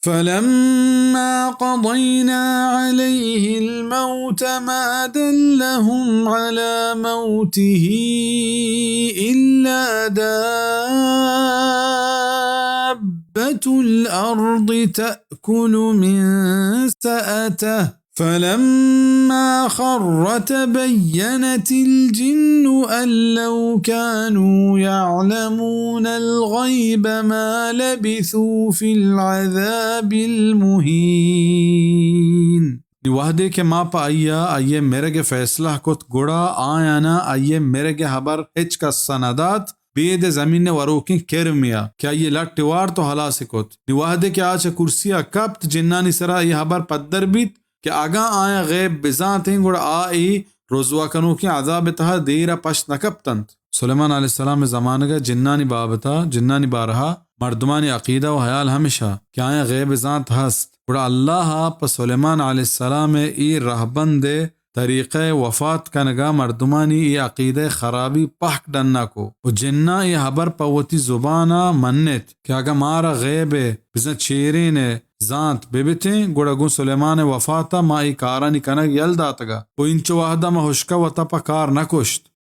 فلما قضينا عليه الموت ما دلهم على موته إلا دابة الأرض تأكل من سأته فلما خر تبينت الجن أن لو كانوا يعلمون الغيب ما لبثوا في العذاب المهين۔ نی وہدے کہ ما پہ آئی ءَ آئی ءِ مرگ ءِ فیصلہ کت، گڑا آیاں ءَ آئی ءِ مرگ ءِ ہبر ہچ کس ءَ نہ دات، بید ءِ زمین ءِ وروکیں کرمے ءَ کہ آئی ءِ لٹ ءَ وارت ءُ ہلاس ءَ کت۔ نی وہدے کہ آ چہ کرسی ءَ کپت، جنانی سرا اے ہبر پدر بیت کہ اگاں آیاں غیب بزانتیں، گڑا آ اے رسوا کنوکیں عذاب ءِ تہا دیر ءَ پشت نہ کپتنت۔ سلیمان علیہ السلام ءِ زمانگ ءَ جنانی بابت ءَ، جنانی بارہ ءَ مردمانی عقیدہ ءُ حیال ہمیش ءَ کہ آیاں غیب ءِ زانت ہست، گڑا اللہ ءَ پہ سلیمان علیہ السلام ءِ اے رہبند ءِ طریقہ ءِ وفات کنگ ءَ مردمانی اے عقیدہ ءِ خرابی پہک ڈن ءَ کو ءُ جناں اے ہبر پہ وتی زبان ءَ منت کہ اگاں مارا غیب ءِ بزاں چیرین ءِ زانت بہ بتیں، گڑا گوں سلیمان ءِ وفات ءَ ما اے کارانی کنگ یل داتگ ءَ ءُ اینچو وہد ءَ ما ہشک ءَ وت ءَ پہ کار نہ کشت۔